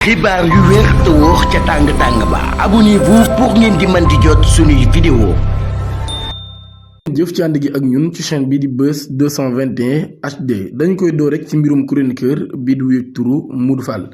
xibaar yu wér te wóor ca tàng ba abonnez-vous pour ngeen di mën di jot suñuy vidéo. jëf ci ànd gi ak ñun ci chaîne bi di Buzz 221 HD dañ koy door rek ci mbirum chroniqueur bi di wuyu turu Modou Fall.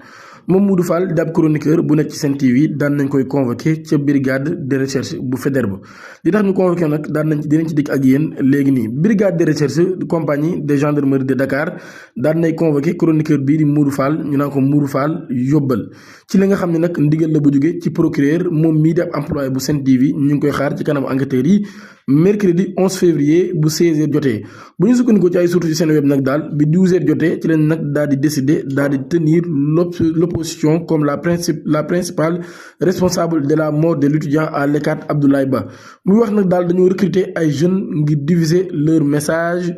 moom Modou Fall di ab chroniqueur bu nekk ci Sen TV daan nañ koy convoqué ca brigade de recherche bu Faidherbe li tax ñu convoqué nag dinañ ci dikk ak yéen léegi nii brigade de recherche compagnie de gendarmerie de Dakar daan nay convoqué chroniqueur bii di Modou Fall ñu naan ko Modou Fall yóbbal ci li nga xam ne nag ndigal la bu jóge ci procureur moom mii di ab employé bu Sen TV ñu ngi koy xaar ci kanam enquêteurs yi mercredi 11 février bu 16h jotee bu ñu sukkandikoo ci ay sources ci seen web nag daal bi 12h jotee ci leen nag daal di décider daal di tenir l'opposition comme la principale responsable de la mort de l'étudiant à l'ECAT Abdoulaye Ba muy wax nag daal dañoo recruter ay jeunes ngir diviser leur message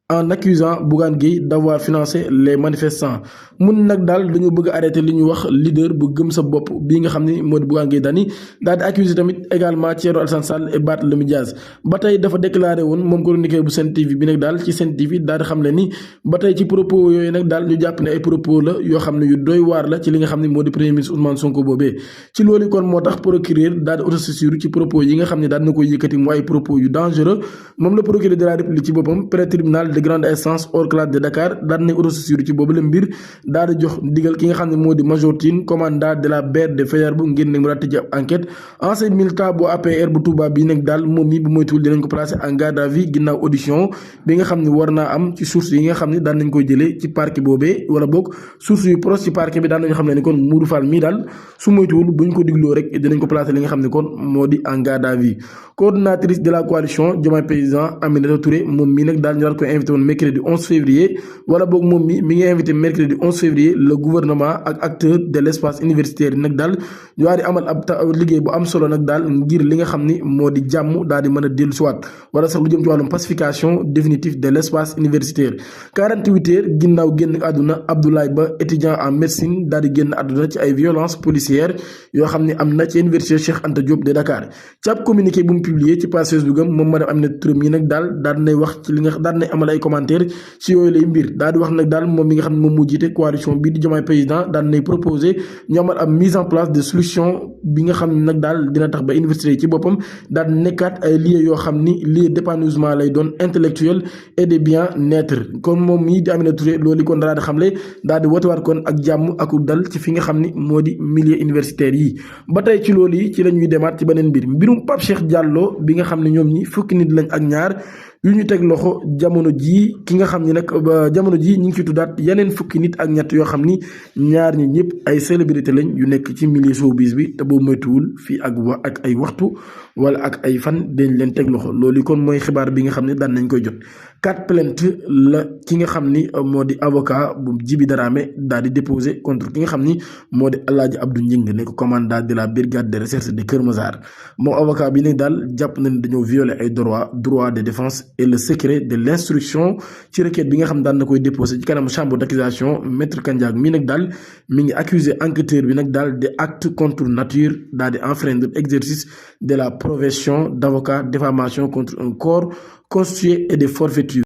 en accusant Bougane Gueye d'avoir financé les manifestants mun nag daal dañoo bëgg a arrêter li ñuy wax leader bu gëm sa bopp bii nga xam ni moo di Bougane Gueye Dany daal di accuser tamit également Thierno Alassane Sall et Barthélémy Dias ba tey dafa déclaré woon moom chroniqueur bu Sen TV bi nag daal ci Sen TV daal di xam le ni ba tey ci propos yooyu nag daal ñu jàpp ne ay propos la yoo xam ne yu doy waar la ci li nga xam ne moo di premier ministre Ousmane Sonko boobee ci loolu kon moo tax procureur daal di autosaisir ci propos yi nga xam ne daal na koy yëkkati mu ay propos yu dangereux moom la procureur de la République ci boppam pré-tribunal de grande instance hors classe de Dakar daal nañ autosaisir ci boobu la mbir daal di jox ndigal ki nga xam ne moo di Major Tine commandant de la BR de Faidherbe ngir ne mu daal tëj ab enquête ancien militant bu APR bu Touba bi nag daal moom mi bu moytuwul dinañ ko placer en garde à vue ginnaaw audition bi nga xam ne war naa am ci source yi nga xam ne daan nañ koy jëlee ci parquet boobee wala boog source yu proche ci parquet bi daan nañu xam ne ni kon Modou Fall mii daal su moytuwul buñ ko digloo rek dinañ ko placer li nga xam ne kon moo di en garde à vue coordonnatrice de la coalition Diomaye Président Aminata Touré moom mii nag daal ñu daal koy invité woon mercredi 11 février wala boog moom mi ngi invité mercredi 11 février le gouvernement ak acteur de l'espace universitaire yi nag daal ñu daal di amal ab liggéey bu am solo nag daal ngir li nga xam ni moo di jàmm daal di mën a dellu siwaat wala sax lu jëm ci wàllum pacification définitive de l'espace universitaire 48 heures ginnaaw génn àdduna Abdoulaye Ba étudiant en médecine daal di génn àdduna ci ay violences policières yoo xam ne am na ci université Cheikh Anta Diop de Dakar ci ab communiqué bu mu publié ci page Facebook am moom madame Aminata Touré yi nag daal nay wax ci li nga daal nay amal ay commentaires ci yooyu lay mbir daal di wax nag daal moom mi nga xam ne moom moo jiite coalition bii di Diomaye Président daal nay proposé ñu amal ab mise en place de solution bi nga xam ne nag daal dina tax ba université yi ci boppam daal nekkaat ay lieux yoo xam ni lieu d'épanouissement lay doon intellectuel et de bien-être kon moom mii di Aminata Touré loolu kon daal di xamle daal di wotewaat kon ak jàmm ak dal ci fi nga xam ni moo di milieu universitaire yi ba tey ci loolu yi ci la ñuy demaat ci beneen mbirum Pape Cheikh Diallo bi nga xam ne ñoom ñi fukki nit lañ ak ñaar yu ñu teg loxo jamono jii ki nga xam ni nag jamono jii ñu ngi ci tuddaat yeneen fukki nit ak ñett yoo xam ni ñaar ñi ñëpp ay célébrité lañ yu nekk ci milieu showbiz bi te boobu moytuwul fii ak ay waxtu wala ak ay fan dañ leen teg loxo loolu kon mooy xibaar bi nga xam ne daan nañ koy jot 4 plainte la ki nga xam ni moo di avocat bu Djiby Dramé daal di déposé contre ki nga xam ni moo di Alaaji Abdou Ngingue nekk commandant de la brigade de recherche de Kër Massar moom avocat bi nag daal jàpp na ne dañoo violer ay droit de défense et le secret de l'instruction ci requête bi nga xam daan na koy déposé ci kanam chambre d'accusation maître Kandiak mi nag daal mi ngi accusé enquêteur bi nag daal de acte contre nature daal di enfreindre exercice de la profession d'avocat diffamation contre un corps constitué et de forfaiture